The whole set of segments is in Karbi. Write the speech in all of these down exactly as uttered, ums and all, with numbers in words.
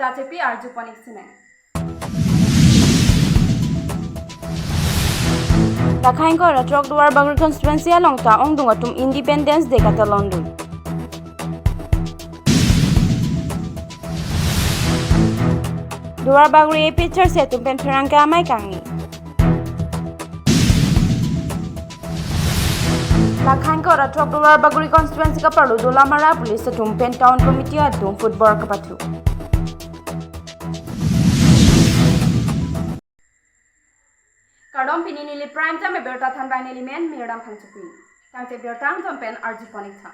Achepi arjupon ik sinang. Lakhain kor atrok Duarbagori constituency along ta ongdung atum Independence Day katalondun. Duarbagori APHLC atum pen pherangke amei kangni. Lakhain kor atrok Duarbagori constituency kaparlo Dolamara police atum pen town committee atum football kapathu. Kardom, pini neli prime time abirta thanbang neli men Mirdam Phangchopi. Tangte birta angton pen arjupon ik tha.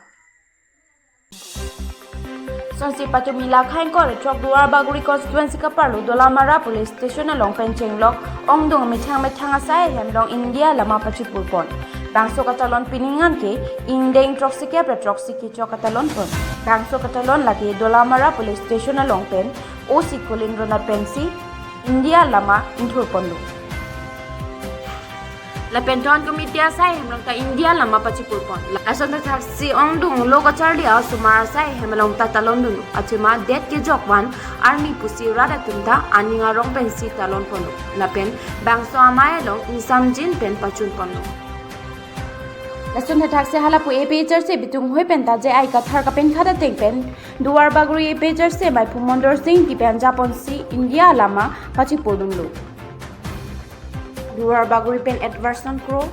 Sonsi patumi lakhain kor atrok Duarbagori constituency kaparlo Dolamara police station along pen chenglok ongdung methang methang asai ahem along India lama pachipurpon. Bangso katalon pining an ke ingdeng throksi kep ra throksi kechok katalonpon. Bangso katalon lake Dolamara police station along pen OC Kulendro Nath pensi India lama ingthurponlo. Lapen town committee asai ahem along ta India lama pachipurpon. Lason ta thaksi ongdung lo kacharli asomar asai ahem along ta talondun. Achima det kejok van arni pusi rat atum ta aning arong pensi talonponlo. Lapen bangso amei along ingsamjin pen pachunponlo. Lason ta thaksi halapu APHLC bitung hoi pen ta J I Kathar kapenkhat ateng pen Duarbagori APHLC amei Phumondor Sing Ingti pen japonsi India lama pachipurdunlo. Duarbagori pen Edwardson Kro,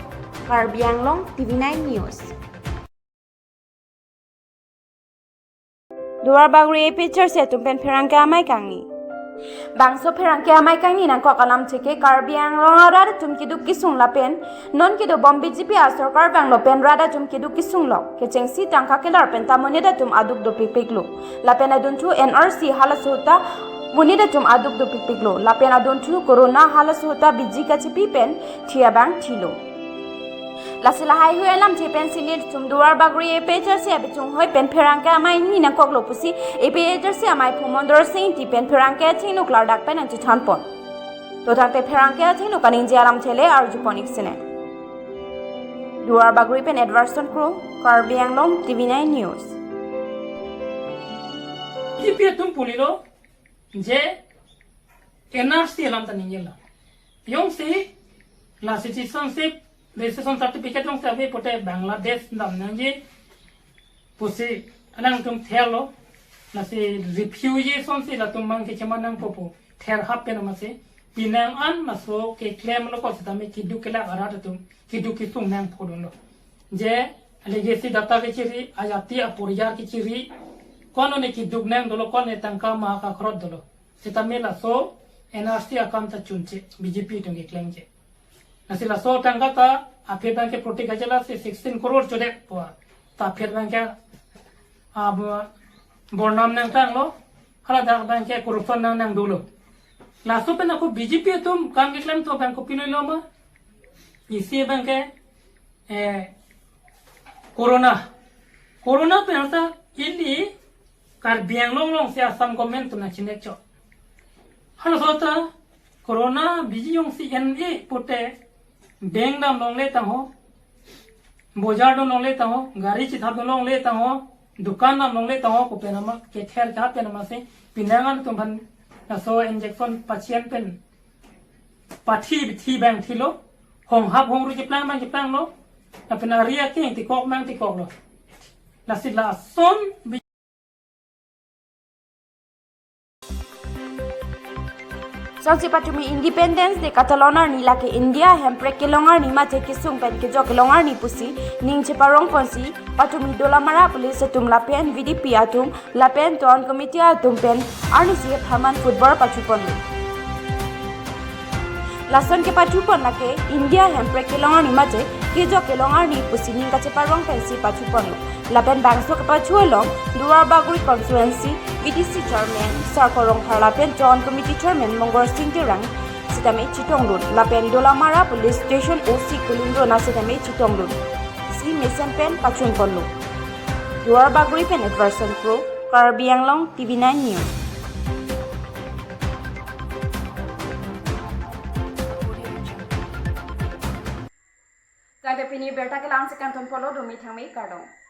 Karbi Anglong, TV nine News. Duarbagori APHLC atum pen pherangke amei kangni. Bangso pherangke amei kangni nangkok alam cheke Karbi Anglong arat atum keduk kesung lapen non kedobom BJP asorkar vanglo pen rat atum keduk kesung lok. Kechengsi tangka kelar pen ta monit atum aduk dopikpiklo. Lapen adunthu NRC halaso ta monit atum aduk dopikpiklo. Lapen adunthu corona halaso ta biji kachipi pen thi abang thilo. Lasi lahai hui alam chepensi nelitum Duarbagori APHLC abitung hoi pen pherangke amei ni nangkoklo pusi APHLC amei Phumondor Sing Ingti pen pherangke athengno klardak pen nangchethanpon. To tangte pherangke athengno kaningje alam chele arjupon ik sinang. Duarbagori pen Edwardson Kro, Karbi Anglong, TV nine News. BJP atum pulilo je NRC alam ta ningjelo. Jongsi la citizenship, registration certificate jongsi ave pute Bangladesh dam nangji pusi alangtum therlo, lasi refugee asonsi latum abang ke cheman nangpo pu therhap pen amatsi penang an laso keklemlo ko setame keduk kelak arat atum keduk kesung nangphodunlo. Je legacy data kechiri, ajati aporiyar kechiri, konone keduk nang dolo, konone tangka ma kakhrot dolo. Setame laso NRC akam ta chunche, BJP atum keklem che. Lasi laso tangka ta aphi abang ke proti kajala si sixteen crore chodek po. Ta aphi abang ke, ah, bo-, bornam nangtanglo, hala dak abang ke corruption nang nangdolo. Laso pen ako BJP atum kam keklem to abang kopiloi lo ma? Isi abang ke, eh, corona. Corona pen ta ili Karbi Anglong alongsi Assam government atum nangchinek chok. Halaso ta corona biji jongsi en-e pute bank dam longle tangho, bojar dun longle tangho, gari chithap dun longle tangho, dukan dam longle tangho, ko pen ama kether cha pen amatsi penang an atum aphan laso injection pachian pen pathi thi abang thilo, honghap hongru cheplang abang cheplanglo, lapen ari akeng tikok abang tikoklo. Lasi lason bi- Sonsi patumi Independence Day katalon arni lake India hemprek kelong arni mate kesung pen kejok kelong arni pusi ning cheparongponsi patumi Dolamara police atum lapen VDP atum lapen town committee atum pen arnisi apharman football pachuponlo. Lason kepachupon lake India hemprek kelong arni mate kejok kelong arni pusi ning kacheparong pensi pachuponlo. Lapen bangso kepachu along Duarbagori constituency VDC chairman Sarko Rongphar lapen town committee chairman Mongol Sing Terang sitame chetongdun. Lapen Dolamara police station OC Kulendro Nath sitame chetongdun. Si mesen pen pachunponlo. Duarbagori pen Edwardson Kro, Karbi Anglong, TV nine News. Tangte pini birta ke la-an si kangtonpolo, dumi thangmi, kardom.